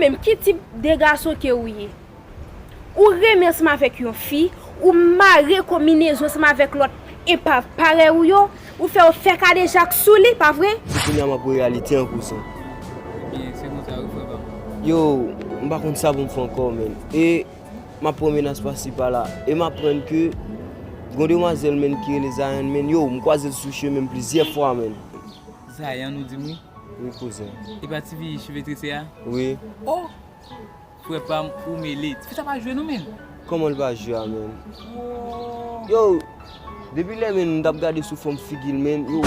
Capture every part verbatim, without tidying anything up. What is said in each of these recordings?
Menm ki tip de gason ke ou ye? Ou renmen ansanm avèk yon fi, ou mare konbinezon ansanm avèk lòt epav parèy ou yo, ou fè yo fè kadejak sou li, pa vre? Se kounye a m ap wè reyalite an, kouzen. Ebyen, se konsa wi, frè pa m. Yo, m pa konn sa pou m fè ankò, menn. E m ap pran menas pasi pala. E m aprann ke gen yon demwazèl, menn, ki rele Zayann, menn. Yo, m kwaze l sou chemen m plizyè fwa, menn. Zayann, ou di m wi? Wi, kouzen. E pa ti fi cheve trese a? Wi. Oh! Frè pa m, ou mele. Ti fi sa pa jwe non, menn. Kòman l pa jwe a, menn? Yo, depi lè, menn, m t ap gade sou fòm figi l, menn, yo,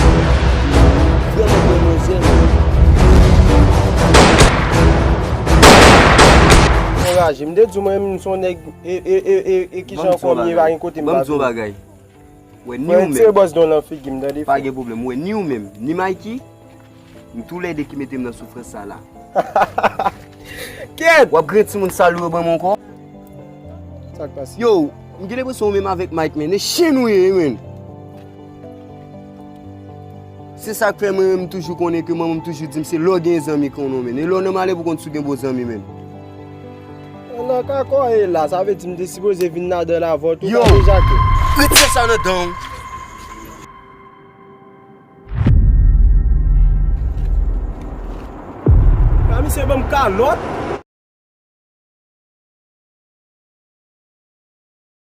vrèman bèl manzè, menn. Anraje. M te di w, mwen menm, m se yon nèg, e, e, e, e, e kijan ankò m ye, pa gen kote m pa vini. Ban m di w yon bagay. Wè, ni ou menm. Mwen retire bòs don nan figi m, tande, frè. Pa gen pwoblèm. Wè, ni ou menm, ni Mikey, nou toulède ki mete m nan soufrans sa la. Kèt! W ap gen timoun sal yo ban m ankò? Sa k pase? Yo, m gen lenpresyon ou menm avèk Mike, menn. E chen ou ye, menn. Se sa k fè mwen menm m toujou konnen ke manman m toujou di m se lè w gen zanmi konnen w, menn. E lè w nan malè pou konn si w gen bon zanmi, menn. Nan ka kò e la, sa vle di m te sipoze vin ladan l avè w tou, tande Jacques. Yo! Retire sa nan dan w. A, misye ban m kalòt.